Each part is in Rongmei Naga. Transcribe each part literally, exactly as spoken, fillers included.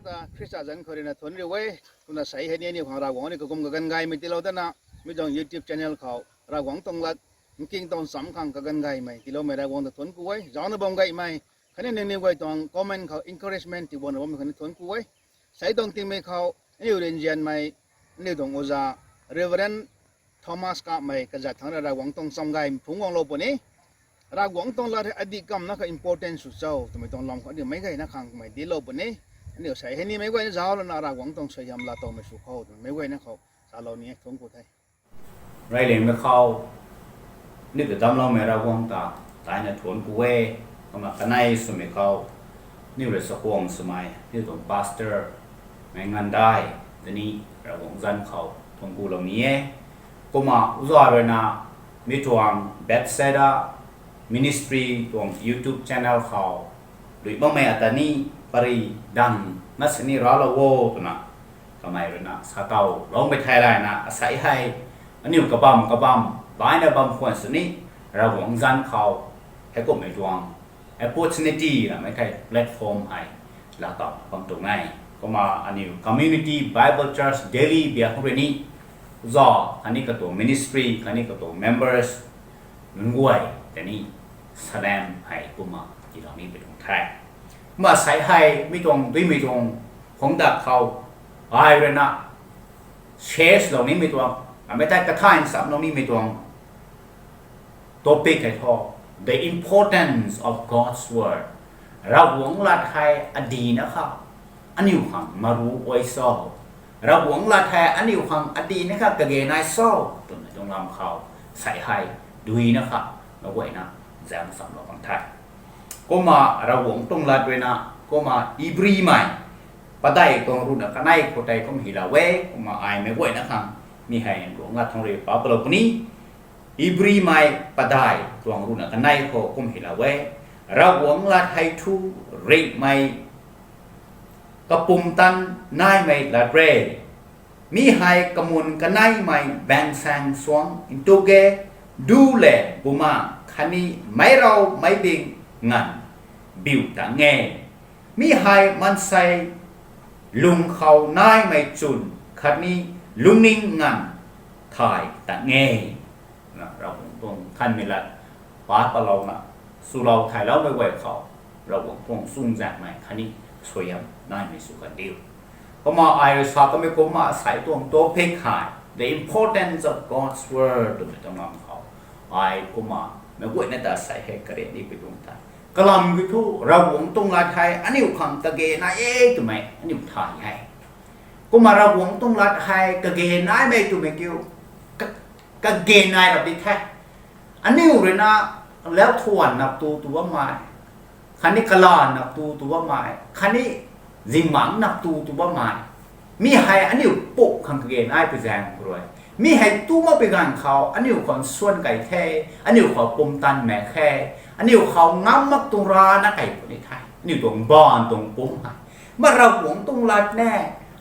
Ta Khrista zanc khou rui na thuanc riu e. Kumna sei hei ni aniu khang Ravguangc ni kakum kaganv gaymei tiilou dana, mi tuang YouTube channel khou Ravguangc tuang lat, nking tuang cham khang kaganv gaymei tiiloumei Ravguangc ta thuanc ku e. Zaucna bam gaymei khatni nangniw guay tuang comment khou encouragement tiibuanna bammei khatni thuanc ku e. Sei tuang tingmei khou aniu rui nzianmei, aniu tuang oja Reverend Thomas Kapmei kazat thangc rui Ravguangc tuang cham gay phungc guanglou puni. Ravguangc tuang lat hei adih kamna kha important sw cho twmei tuang lam khou aniu meic guayna khang kamei dinclou puni. Aniu sei hei ni meic guayna zauc lana Ravguangc tuang suaihiam laatowmei sw khou twmei meic guayna khou salou ni e. Thuanc ku the. Reyliangmei khou aniu ta damcloumei Ravguangc ta taina thuanc ku e. Kumna kanei swmei khou aniu rui chakhwang swmei aniu tuang pastor mei Ngandai ta ni Ravguangc zanc khou thuanc kulou ni e. Kumna uza rui na mi tuang Bethsaida Ministry tuang YouTube channel khou lui makmei ata ni pary dang na sini raclou o twna kamei rui na satow loumei thei layna asei hei aniu kabam kabam baina bam khwan sini Ravguangc zanc khou heikumhmei tuang opportunity ramei thei platform hei laatow bam tuang e. Kumna aniu Community Bible Church Delhi biak khou rui ni uza khatni katuang ministry khatni katuang members nunc guay ta ni salam hei kumna tiilou ni pi tuang the. Kumna sei hei mi tuang duimei tuang khwang dak khou ai rui na share lou nimei tuang, amei tei kathay nchamlou nimei tuang topic hei thu, the importance of God's word. Ravguangc lat hei adihna kha aniu khang maru ai cho? Ravguangc lat hei aniu khang adihna kha kage nai cho twmei tuang lam khou sei hei duina kha meic guayna zaeng chamlou bam the. Kumna Ravguangc tuang lat rui na, kumna Ibrimei padeih tuang ruhna kanei khou tei kum hylou e. Kumna ai meic guayna khang mi hei ruangc lat thangc rui pa palou puni. Ibrimei padeih tuang ruhna kanei khou kum hylou e: Ravguangc lat hei thu ringhmei kapumtan naimei lat re. Mi hei kamun kaneimei baengsaeng suang ntu e, du le bumaengh khatni meic rau meic bing nganv biu tang e. Mi hei maansei lung khou naimei chwn khatni lungning nganv thay tang e. Na Ravguangc tuang nthanmei lat pa palouna swlou thayloumei guay khou Ravguangc tuang chuzaenghmei khatni suaihiam naimei sw kandiu. Kumna ai rui sa kamei kumna sei tuang topic hei the importance of God's word twmei tuang lam khou ai kumna meic guayna ta sei hei karian ni pi tuang the. Kalam kiu thu Ravguangc tuang lat hei aniu khang kage nai e twmei aniu thay e. Kumna Ravguangc tuang lat hei kage naimei twmei kiu, ka- kage nai rap di the. Aniu rui na lauthuan nap tu tu bammei khatni kalan nap tu tu bammei khatni zingbangc nap tu tu bammei, mi hei aniu puk khang kage nai pi zaeng khou rui, mi hei tu mak pi ganv khou aniu khou nsuan kei the, aniu khou pumtan mak khe, aniu khou ngam mak tuang rana kei puni the, aniu tuang baanv tuang pumc hei. Kumna Ravguangc tuang lat ne,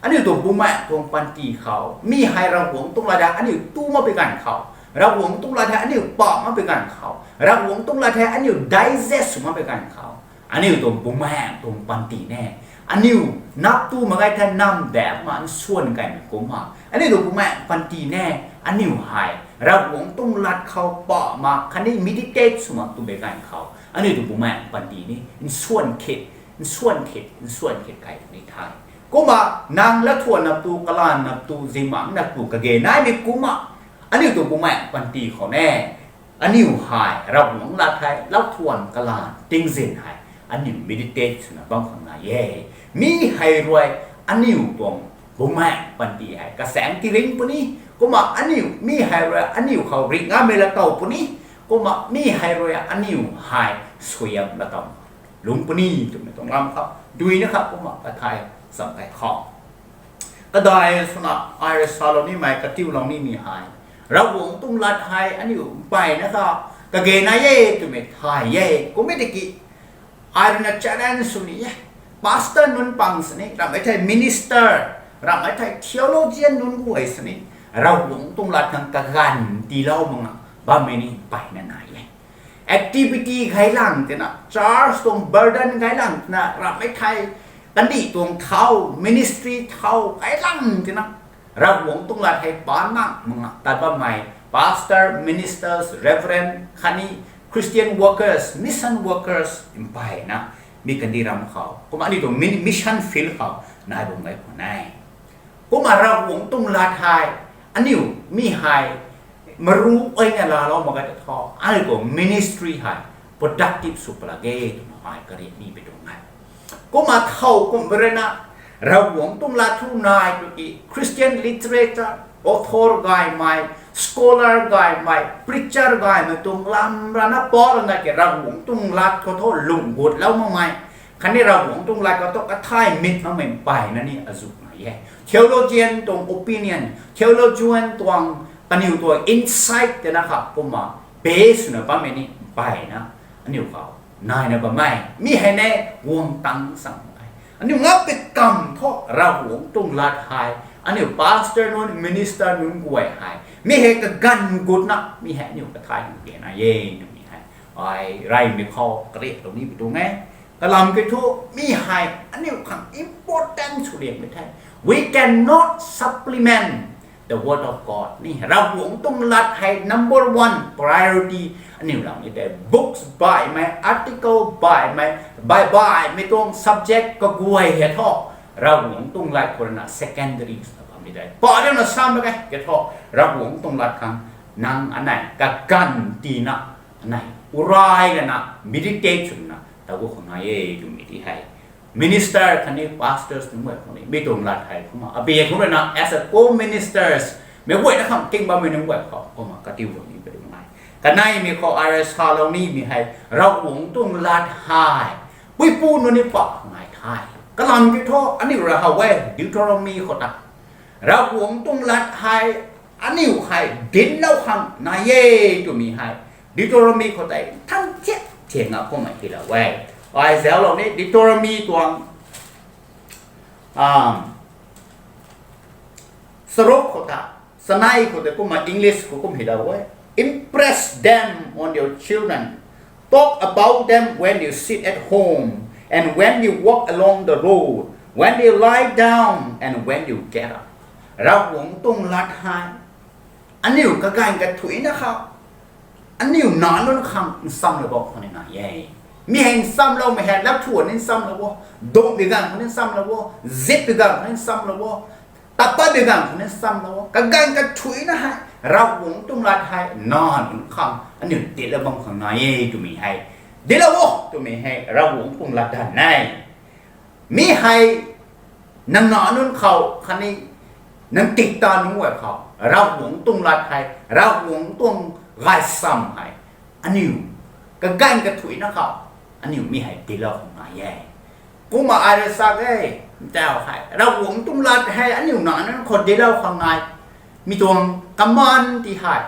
aniu tuang bumaengh tuang panty khou mi hei Ravguangc tuang lat hei aniu tu mak pi ganv khou, Ravguangc tuang lat hei aniu pah mak pi ganv khou, Ravguangc tuang lat hei aniu digest sw mak pi ganv khou, aniu tuang bumaengh tuang panty ne, aniu nap tu mak ge the, nam dap ma nsuan kaimei kumna aniu tuang bumaengh panty ne, aniu hei Ravguangc tuang lat khou pah mak khatni meditate sw mak tu pi ganv khou aniu tuang bumaengh panty ni nsuan khit, nsuan khit, nsuan khit kai ni the. Kumna nang lauthuan nap tu, kalan nap tu, zingbangc nap tu kage naimei kumna aniu tuang bumaengh panty khou ne, aniu hei Ravguangc lat hei lauthuan kalan tingzin hei aniu meditate swna bam khang nai e. Mi hei rui aniu tuang bumaengh panty hei kasaeng tiringc puni. Kumna aniu, mi hei rui aniu khou ringh ngammei laatow puni. Kumna mi hei rui aniu hei suaihiam laatow lungc puni twmei tuang lam khou duina kha kumna kathay cham kei khou, kadai swna ai rui salou nimei, katiulou nimei hei, Ravguangc tuang lat hei aniu mpeyna kha kage nai e twmei thay e. Kummei tiki ai rui na challenge sw ni e. Pastor nunc pang sini, ramhmei thei minister, ramhmei thei theologian nunc guay sini, Ravguangc tuang lat khang kaganv tiilou mak nga bammei ni mpeyna nai e. Activity gaylang tina, church tuang burden gaylang tina, ramhmei thei kandih tuang thau, ministry thau, kailang tina, Ravguangc tuang lat hei pa nang manga tat bammei, pastor, ministers, reverend, khatni Christian workers, mission workers, mpeyna, mi kandih ram khou. Kumna aniu tuang mi-, mission field khou, nai bam gay khwan e. Kumna Ravguangc tuang lat hei, aniu, mi hei, maru ai na laalou mak ge ta tho, aniu tuang ministry hei, productive sw pala ge twna ai kariak ni pi tuang e. Kumna thow kum rui na, Ravguangc tuang lat thu nai tu ki, Christian literature, author gaymei, scholar gaymei, preacher gaymei tuang lam rana Paul na ki Ravguangc tuang lat khou thu lung gutlou makmei, khatni Ravguangc tuang lat khou thu kathay mit makmei mpeyna ni azuh nai e. Theologian tuang opinion, theologian tuang kaniw tuang insight twna kha kumna base swna bammei ni mpeyna aniu khou naina bammei. Mi hei ne guang tang sang e. Aniu ngap pi kam thu Ravguangc tuang lat hei, aniu pastor nunc, minister nunc guay hei, mi hei kaganv gutna, mi hei aniu kathay nunc kena e, mi hei. Ai, reymei khou kariaklou ni pi tuang e. Kalam kiu thu, mi hei aniu khang important sw liangmei the. We cannot supplement the word of God. Ni Ravguangc tuang lat hei number one priority aniu lam ni tei. Books baihmei, article baihmei, bai baihmei tuang subject kaguay hei thu, Ravguangc tuang lat khou rui na secondary swna bam ni tei. Pa rui na sam mak ge, ke thu, Ravguangc tuang lat khang nang anei kaganv tina, anei uray lana meditate swna ta gu khou nai e twmei ti hei. Minister khatni pastors nunc guay khou ni mi tuang lat hei kumna, abi khou rui na as a co-ministers, meic guayna khang king bammei nunc guay khou kumna katiu bam ni pi tuang e. Kaneimei khou ai rui salou nimei hei, Ravguangc tuang lat hei, puipu nunc ni pa ngai the. Kalam kiu thu, aniu rui how e, Deuteronomy khou ta. Ravguangc tuang lat hei, aniu hei dinclou khang nai e twmei hei, Deuteronomy khou tei than thiak thiak na kumna hylou e. Ai zaulou ni Deuteronomy tuang, um, charuk khou ta, chanei khou tei kumna English khou kum hylou e. Impress them on your children. Talk about them when you sit at home and when you walk along the road, when you lie down and when you get up. Ravguangc tuang lat hei, aniu kaganv kathuina khou, aniu nac nunc khang nsamlou bam khou ni nai e. Mi hei nsamloumei hei, lat thuan ni nsamlou o, dungh bi ganv khou ni nsamlou o, zip bi ganv khou ni nsamlou o, tat pat bi ganv khou ni nsamlou o, kaganv kathuina hei, Ravguangc tuang lat hei nac nunc khang aniu dinclou bam khang nai e twmei hei, dinclou o twmei hei Ravguangc tuang lat dan e. Mi hei nang nac nunc khou khatni nang tikta nunc guay khou Ravguangc tuang lat hei, Ravguangc tuang gaysam hei, aniu kaganv kathuina khou, aniu mi hei dinclou khang nai e. Kumna ai rui sa e, ntau hei Ravguangc tuang lat hei aniu nac nunc khou dinclou khang nai, mi tuang command ti hei,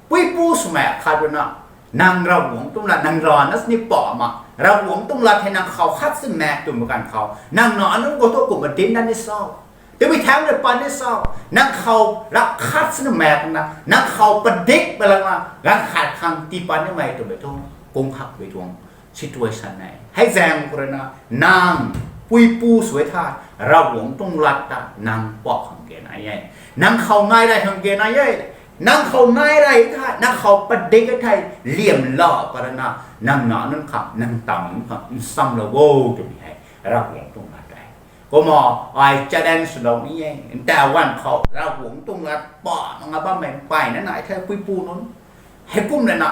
puipu swmei khat rui na, nang Ravguangc tuang lat nang rana sini pa ma, Ravguangc tuang lat hei nang khou khat si maek twmei ganv khou, nang nac nunc khou thu kumna dinc dat ni cho, tabui thangc rui pat ni cho, nang khou rap khat sini maek na, nang khou padik pat lana, ganv khat khang tii pat nimei twmei tuang kung hakmei tuang situation e. Hei zaeng khou rui na, nang puipu sw e thei, Ravguangc tuang lat ta nang pa khang ge nai e. Nang khou nai rey khang ge nai e. Nang khou nai rey thei, nang khou padik e thei, liamlou pat lana, nang nac nunc khang, nang tam nunc khang nsamlou o twmei hei Ravguangc tuang lat e. Kumna ai challenge swlou ni e, ntau ganv khou Ravguangc tuang lat pa mak nga bammei mpeyna nai the puipu nunc. Heikum lana,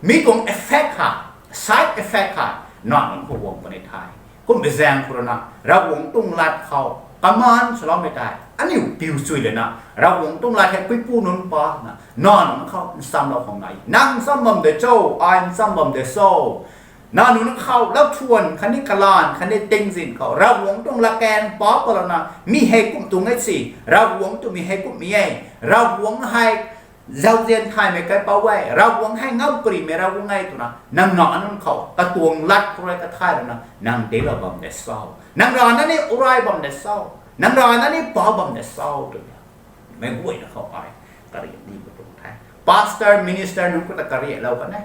mi tuang effect hei, side effect hei, nac nunc khou guang puni the. Kummei zaeng khou rui na, Ravguangc tuang lat khou command swloumei tei aniu piu chui lana, Ravguangc tuang lat hei puipu nunc pa na, nac nunc khou nsamlou khang nai. Nang nsam bam de cho, ai nsam bam de cho. Nac nunc khou lat thuan khatni kalan khatni tingzin khou Ravguangc tuang latkaeng pa pat lana, mi hei kum tuang e si, Ravguangc twmei hei kummei e, Ravguangc hei zauzian thaymei kaipouc e, Ravguangc hei ngam karimei Ravguangc e twna nang nac nunc khou katuang lat khou rui kathay lana nang dinclou bam de cho. Nang rana ni uray bam de cho. Nang rana ni pa bam de cho twna meic guayna khou ai kariak ni pi tuang the. Pastor, minister nunc khou ta kariaklou kan e.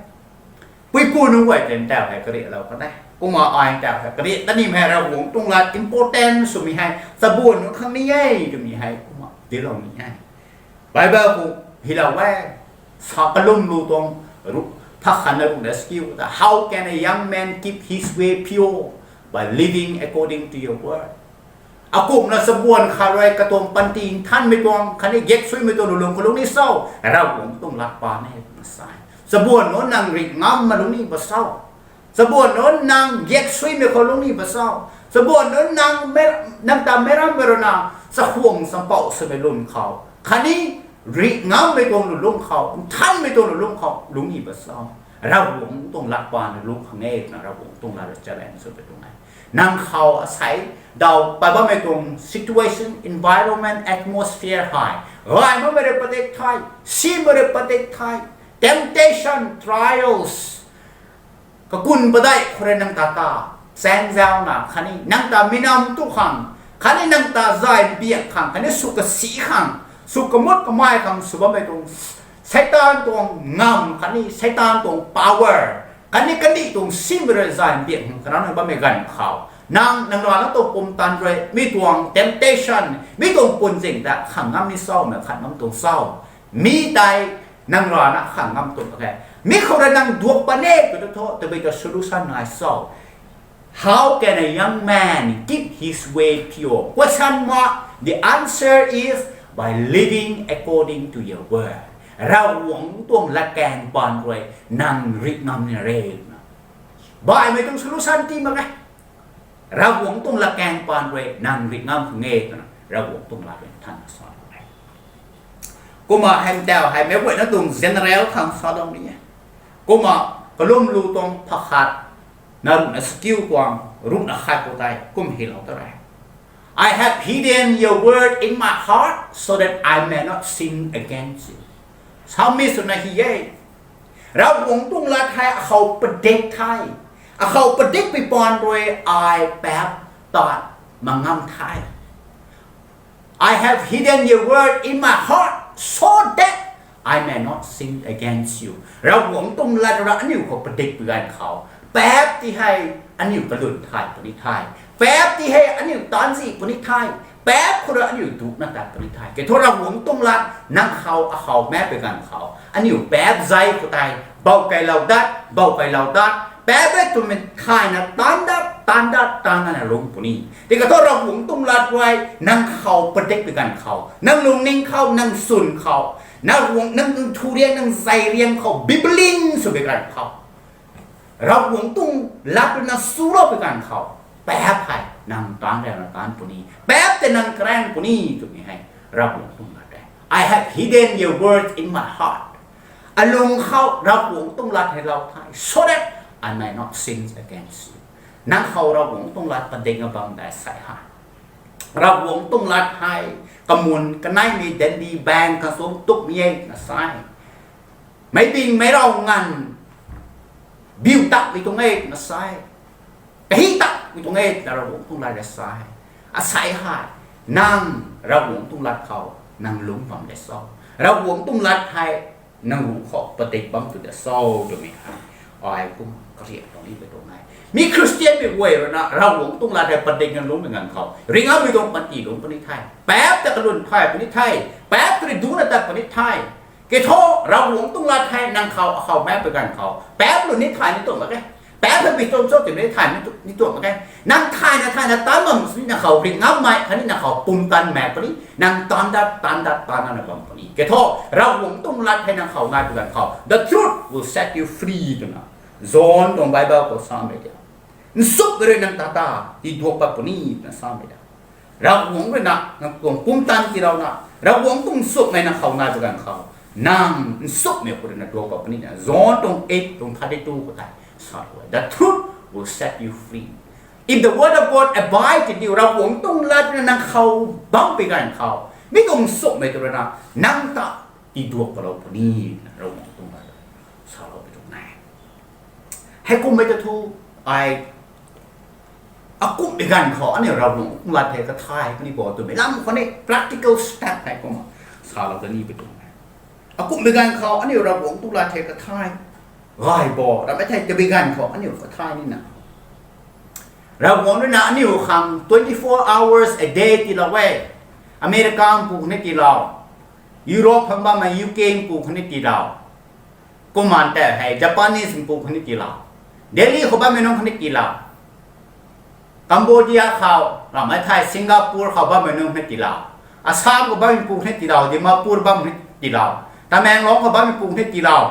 Puipu nunc guay tei ntau hei kariaklou kan e. Kumna ai ta kariak ta ni hei Ravguangc tuang lat important swmei hei chabuan nunc khang ni e twmei hei kumna tiilou ni e. Bible khou hylou e, sa kalum lu tuang ru, pha khatna ruhna chakiu ta, How can a young man keep his way pure? By living according to your word. Akumhna chabuan khat rui katuang panty nthanmei tuang khatni gaksuimei tuang lulung khou lungc ni cho? Ravguangc tuang lat pa e twna sa e. Chabuan nunc nang rih ngam ma lungc ni ba cho? Chabuan nunc nang gaksuimei khou lungc ni ba cho? Chabuan nunc nang, nang ta meic rammei rui na chakhwang champouh swmei lung khou khatni rih ngammei tuang lulung khou, nthanmei tuang lulung khou lungc ni ba cho? Ravguangc tuang lat pa na lungc khang e twna Ravguangc tuang lat rui challenge sw pui tuang e. Nang khou asei daw pat bammei tuang situation, environment, atmosphere hei gay makmei rui padik the, simei rui padik the, temptation, trials, kakun padeih khou rui nang ta ta chaeng zauna khatni nang ta mi nam tu khang khatni nang ta zay mbiak khang khatni sw kasi khang, sw kamut kamei khang sw bammei tuang Seitaan tuang ngam khatni Seitaan tuang power khatni kandih tuang simei rui zay mbiak khang karana bammei ganv khou, nang, nang rana tuang pumtan rui mi tuang temptation, mi tuang punzing ta khang ngam ni cho, mei khat ngam tuang cho? Mi tei nang rana khang ngam tuang mak khe. Mi khou rui nang duak pat e tw ta thu, tabui ta solution nai cho? How can a young man keep his way pure? Question mark. The answer is by living according to your word. Ravguangc tuang latkaeng paan rui nang rih ngam ni re na. Baihmei tuang solution ti mak e. Ravguangc tuang latkaeng paan rui nang rih ngam khang e twna Ravguangc tuang lat rui thanna sa e. Kumna hei tau hei meic guayna tuang general khang salou ni e. Kumna kalum lu tuang pha khatna ruhna chakiu tuang ruhna khat khou tei kum hylou ta re. I have hidden your word in my heart so that I may not sin against you. Psalmist swna hi e. Ravguangc tuang lat hei akhou padik the. Akhou padikpui paan rui ai paap tat mak ngam the. I have hidden your word in my heart so that I may not sin against you. Ravguangc tuang lat rui aniu khou padikpui ganv khou, paap ti hei aniu kalun thay puni the. Paap ti hei aniu taanzih puni the. Paap khou rui aniu dukna tat puni the. Kiu thu Ravguangc tuang lat nang khou akhou maekpui ganv khou, aniu paap zei khou tei bou keylou dat, bou keylou dat, paap e twmei thayna taan dat, taan dat, taanna lung puni. Tiki thu Ravguangc tuang lat rui nang khou padikpui ganv khou, nang lungning khou, nang swn khou, nang, nang thu riang, nang zei riang khou biblian swpui ganv khou, Ravguangc tuang lat rui nang swloupui ganv khou, paap hei nang taan riangna taan puni, paap tei nang karaeng puni twmei hei Ravguangc tuang lat e. I have hidden your words in my heart. Alung khou Ravguangc tuang lat hei lou the, so that I may not sin against you. Nang khou Ravguangc tuang lat padikna bam dei sei hei, Ravguangc tuang lat hei kamun kaneimei dendi bank khang sung tukmei e na sa e. Meic bing meic rau nganv biu takmei tuang e na sa e. Kahi takmei tuang e na Ravguangc tuang lat rui sa e. Asei hei nang Ravguangc tuang lat khou nang lungc bam de cho? Ravguangc tuang lat hei nang ruc khou padik bam tu de cho twmei hei ai kum kariak tuang ni pui tuang e. Mi Khristianmei guay rui na Ravguangc tuang lat hei padikna lungcmei ganv khou, ringcgammei tuang panty lungc puni the, paap ta kalun thay puni the, paap ta rui duna tat puni the. Kiu thu Ravguangc tuang lat hei nang khou akhou maekpui ganv khou, paap lun ni thay ni tuang mak e. Paap hei bi tuang cho twmei thayna ni tuang mak e. Nang thayna thayna taan bam sini nang khou ringcgammei khatni nang khou pumtan maek puni, nang taan dat, taan dat, taanna bam puni. Kiu thu Ravguangc tuang lat hei nang khou naipui ganv khou, the truth will set you free twna John tuang Bible khou samei de. Nchumhmei rui nang ta ta tiduak pat puni twna samei de. Ravguangc rui na nang tuang pumtan tiilouna, Ravguangc tuang nchumhmei nang khou naipui ganv khou, nang nchumhmei khou rui na duak pat puni na John tuang eight tuang thirty two khou tei salou e. The truth will set you free. If the word of God abide in you, Ravguangc tuang lat rui na nang khou bampui ganv khou, mi tuang nchumhmei tu rui na nang ta tiduak patlou puni na Ravguangc tuang lat rui saloupui tuang e. Heikummei ta thu ai, akumhmei ganv khou aniu Ravguangc tuang lat hei kathay puni bo twmei lam khou ni practical step hei kumna salou ta ni pui tuang e. Akumhmei ganv khou aniu Ravguangc tuang lat hei kathay gay bo, rammei thei tabui ganv khou aniu kathay nina Ravguangc rui na aniu khang twenty four hours a day tiilou e. America mpu khatni tiilou, Europe khang bammei U K mpu khatni tiilou, kumna tei hei Japanese mpu khatni tiilou, Delhi khou bammei nunc khatni tiilou, Cambodia khou ramei thei Singapore khou bammei nunc khatni tiilou, Assam khou bammei mpu khatni tiilou, Dimapur bam khatni tiilou, Tamenglong khou bammei mpu khatni tiilou,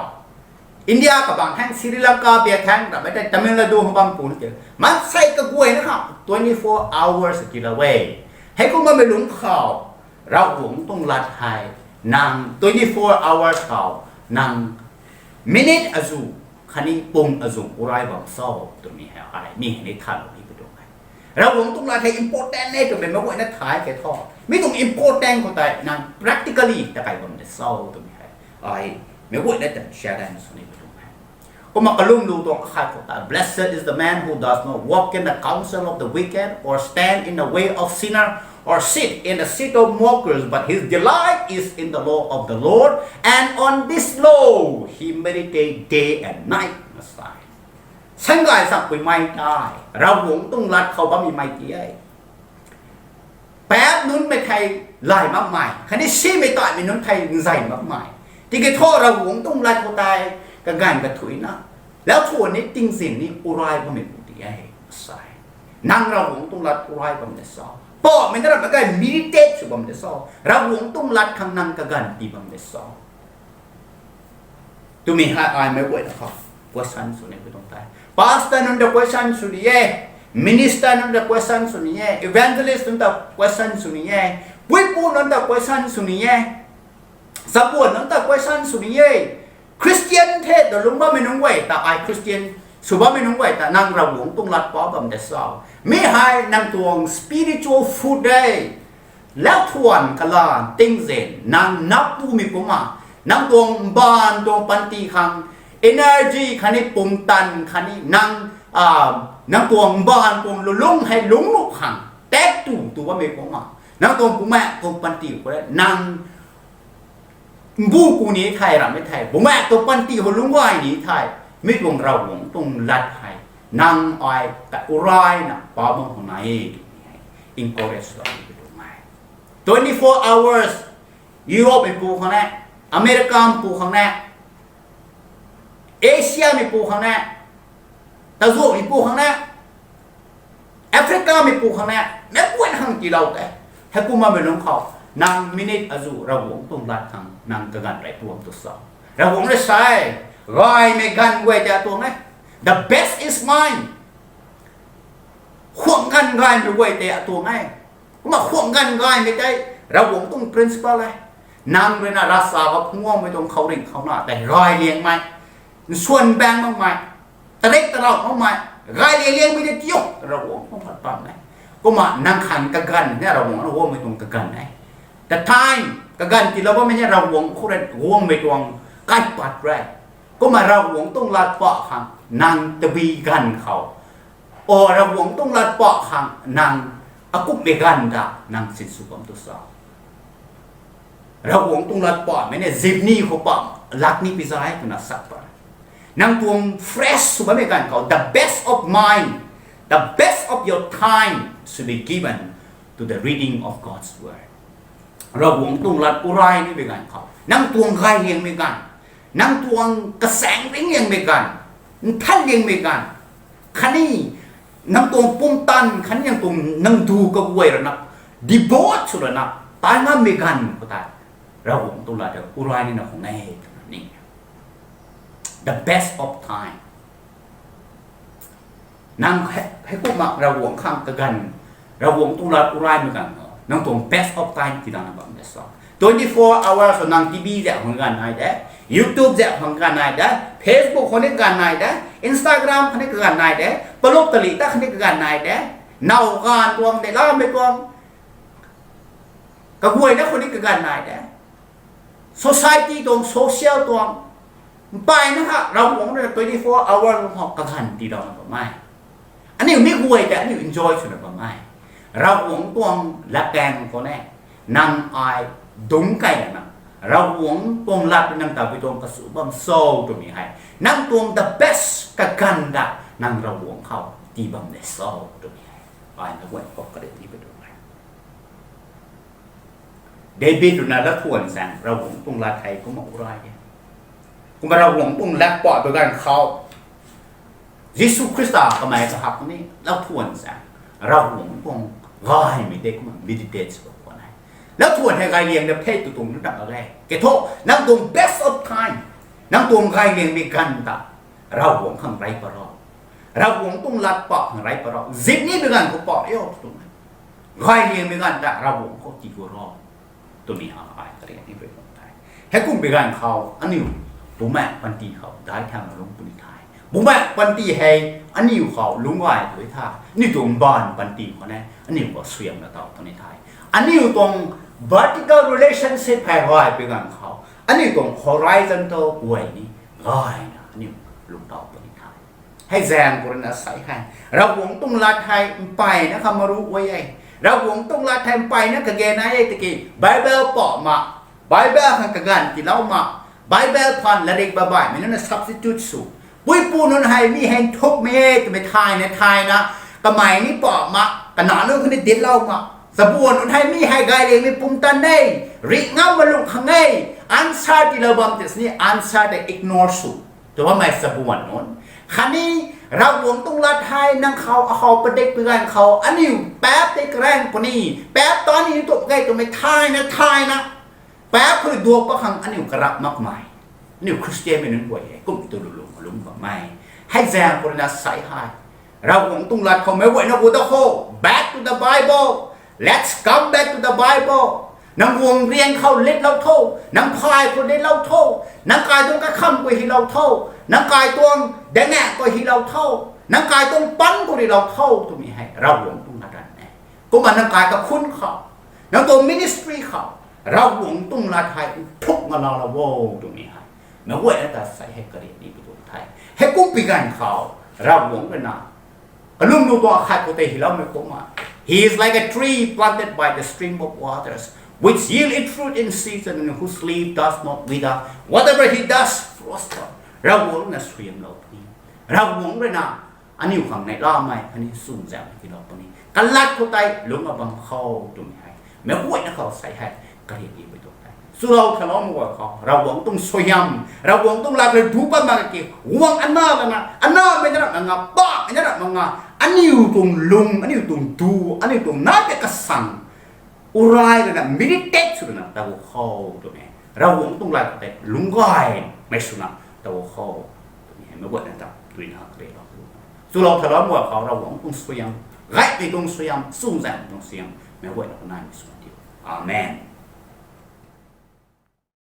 India kabang hang Sri Lanka bia thang ramei tei Tamil Nadu khou bam mpu khatni tiilou, maansei kaguayna khang twenty four hours tiilou e. Heikumna mei lungc khou Ravguangc tuang lat hei nang twenty four hours khou nang minute azuh khatni pung azuh urai bam cho twmei hei ai mi hei ni thanlou ni pi tuang e. Ravguangc tuang lat hei important e twmei meic guayna thay ke thu, mi tuang important khou tei nang practically ta kai bam de cho twmei hei ai meic guayna ta share sw ni pi tuang e. Kumna kalum lu tuang akhat khou ta, Blessed is the man who does not walk in the counsel of the wicked, or stand in the way of sinner, or sit in the seat of mockers, but his delight is in the law of the Lord, and on this law he meditate day and night. Sa e, sangay sakpui mei tei Ravguangc tuang lat khou bammei mei ti e. Paap nunc mei thei lay makmei khatni simei taimei nunc thei nzay makmei, tiki thu Ravguangc tuang lat khou tei kaganv kathuicna, lau thuan ni tingzin ni urai bammei pu ti e. Sa e, nang Ravguangc tuang lat urai bam de cho? Pamei na ram mak ge, meditate sw bam de cho? Ravguangc tuang lat khang nang kaganv tii bam de cho twmei hei ai meic guayna khou question sw ni pi tuang the. Pastor nunc ta question sw ni e, minister nunc ta question sw ni e, evangelist nunc ta question sw ni e, puipu nunc ta question sw ni e, chabuan nunc ta question sw ni e. Christian the ta lungc bammei nunc guay ta, ai Christian sw bammei nunc guay ta, nang Ravguangc tuang lat pa bam de cho? Mi hei nang tuang spiritual food de. Lau thuan kalan tingzin nang nap tumei kumna, nang tuang mbaanv tuang panty khang energy khatni pumtan khatni nang, nang tuang mbaanv tuang lulungc hei lungc nuh khang tak tu tu bammei kumna, nang tuang bumaengh tuang panty khou nang mbu ku ni thei, rammei thei bumaengh tuang panty khou lungc gay ni thei, mi tuang Ravguangc tuang lat hei nang ai ta urayna pa bam khou nai e twmei hei encourage sw ni pi tuang e. Twenty four hours, Europe mei pu khang ne, America mei pu khang ne, Asia mei pu khang ne, tazuh mei pu khang ne, Africa mei pu khang ne, meic guayna khang tiilou te. Heikumna mei lungc khou nang minute azuh Ravguangc tuang lat khang nang kaganv rey tuang tu cho? Ravguangc rui sa e, gaymei ganv guay tei atuang e. The best is mine. Khuang ganv gaymei guay tei atuang e. Kumna khuang ganv gaymei tei Ravguangc tuang principle e. Nang rui na ravsa khou phungc guangmei tuang khouringh khou na tei gay liangmei, nsuan baeng makmei, tarik tarau makmei, gay liang liangmei tei tiu Ravguangc tuang lat pam e. Kumna nang khang kaganv ni Ravguangc na guangmei tuang kaganv e. The time kaganv tiilou bammei ni Ravguangc khou rui guangmei tuang kaipat rey. Kumna Ravguangc tuang lat pa khang nang tabui ganv khou, o Ravguangc tuang lat pa khang nang akumhmei ganv ta nang sinsw bam tu cho? Ravguangc tuang lat pamei ni zip ni khou pam lak ni pi zay twna sak pa. Nang tuang fresh sw bammei ganv khou the best of mine, the best of your time should be given to the reading of God's word. Ravguangc tuang lat uray nimei ganv khou nang tuang gay liangmei ganv, nang tuang kasaeng ring liangmei ganv, nthan liangmei ganv, khatni nang tuang pumtan khatni nang tuang nang du kaguay rana, devote sw rana tai ngammei ganv khou tei Ravguangc tuang lat uray nina khou nge twna ni. The best of time. Nang hei, heikumna Ravguangc khang kaganv, Ravguangc tuang lat uraymei ganv khou nang tuang best of time tiilana bam de cho? Twenty four hours khou nang TV zak khang ganv nai de, YouTube zak khang ganv nai de, Facebook khou ni ganv nai de, Instagram khou ni kaganv nai de, palup tali ta khou ni kaganv nai de, now ganv tuang de, lamei tuang kaguayna khou ni kaganv nai de, society tuang, social tuang, mpeyna kha Ravguangc rui twenty four hour khou kaganv tiilouna bam e. Aniu mi guay tei aniu enjoy swna bam e. Ravguangc tuang latkaeng khou ne, nang ai dungc kai lana, Ravguangc tuang lat nang tabui tuang kasu bam cho twmei hei nang tuang the best kaganv ta nang Ravguangc khou tii bam de cho twmei hei ai na guay khou kariak ni pui tuang e. David rui na lathuan zaeng Ravguangc tuang lat hei kumna u rai e. Kumna Ravguangc tuang lat pah tu ganv khou Jisu Khrista kamei kahak ni lathuan zaeng Ravguangc tuang gaymei de kumna meditate sw khwan e. Lathuan hei gayliang da the tu tuang na dak a ge. Ke thu, nang tuang best of time, nang tuang gayliangmei ganv ta Ravguangc khang rey pat ro. Ravguangc tuang lat pah khang rey pat ro. Zip ni bi ganv khou pah rio tu tuang e. Gayliangmei ganv ta Ravguangc khou tii gu ro twmei ha ai kariak ni pui tuang the. Heikum bi ganv khou aniu bumaengh panty khou daic thangna lungc puni the. Bumaengh panty hei aniu khou lungc gay tu tha, aniu tuang mbaanv panty khou ne aniu khou suaihiamna taw puni the. Aniu tuang vertical relationship hei gay pui ganv khou aniu tuang horizontal guay ni gayna aniu lungc taw puni the. Hei zaeng khou rui na sei hei, Ravguangc tuang lat hei mpeyna kha maru guay e. Ravguangc tuang lat hei mpeyna kage nai e tiki Bible pah ma, Bible khang kaganv tiilou ma, Bible phaan latrik baihmei nunc na substitute sw, puipu nunc hei mi hei nthukmei e twmei thayna thayna kamei ni pah ma, kanac nunc khou ni dinclou ma, chabuan nunc hei mi hei gayliangmei pumtan e, rih ngam malung khang e, answer tiilou bam tei sini answer tei ignore sw tw bammei chabuan nunc. Khatni Ravguangc tuang lat hei nang khou akhou padik pui ganv khou aniu paap tei karaeng puni, paap ta aniu tup ge twmei thayna thayna paap khou duak pat khang aniu karap makmei, aniu Khristianmei nunc guay hei kum tu lulung lungc bammei. Hei zaeng khou rui na sei hei, Ravguangc tuang lat khou meic guayna gu da kho, back to the Bible, let's come back to the Bible. Nang guang riang khou litlou tho, nang phay khou litlou tho, nang kai tuang kakham khou hylou tho, nang kai tuang dangaek khou hylou tho, nang kai tuang pan khou hylou tho twmei hei Ravguangc tuang lat e. Kumna nang kai kakhun khou, nang tuang ministry khou Ravguangc tuang lat hei nthuk nga laalou o twmei hei meic guayna ta sei hei kariak ni pui tuang the. Heikum bi ganv khou Ravguangc rui na kalum nu tuang khat khou tei hyloumei kumna, He is like a tree planted by the stream of waters, which yield its fruit in season, and whose leaf does not wither. Whatever he does prosper. Ravguangc na suaihiamlou puni. Ravguangc rui na aniu khang neihlamei khatni chuzaenghmei tiilou puni. Kalat khou tei lungc abam khou twmei hei meic guayna khou sei hei kariak ni pui tuang the. Chulou thalou mak guay khou Ravguangc tuang suaihiam, Ravguangc tuang lat rui du pat mak ki guang ana lana, anamei na rap mak nga, pamei na rap mak nga, aniu tuang lung, aniu tuang du, aniu tuang nai pe kasang u rai lana meditate sw lana taw khou twmei, Ravguangc tuang lat tei lungc gaymei swna taw khou twmei hei meic guayna ta duina kariaklou. Chulou thalou mak guay khou Ravguangc tuang suaihiam, gaymei tuang suaihiam, chuzaenghmei tuang suaihiam meic guayna khou naimei sw diu. Amen.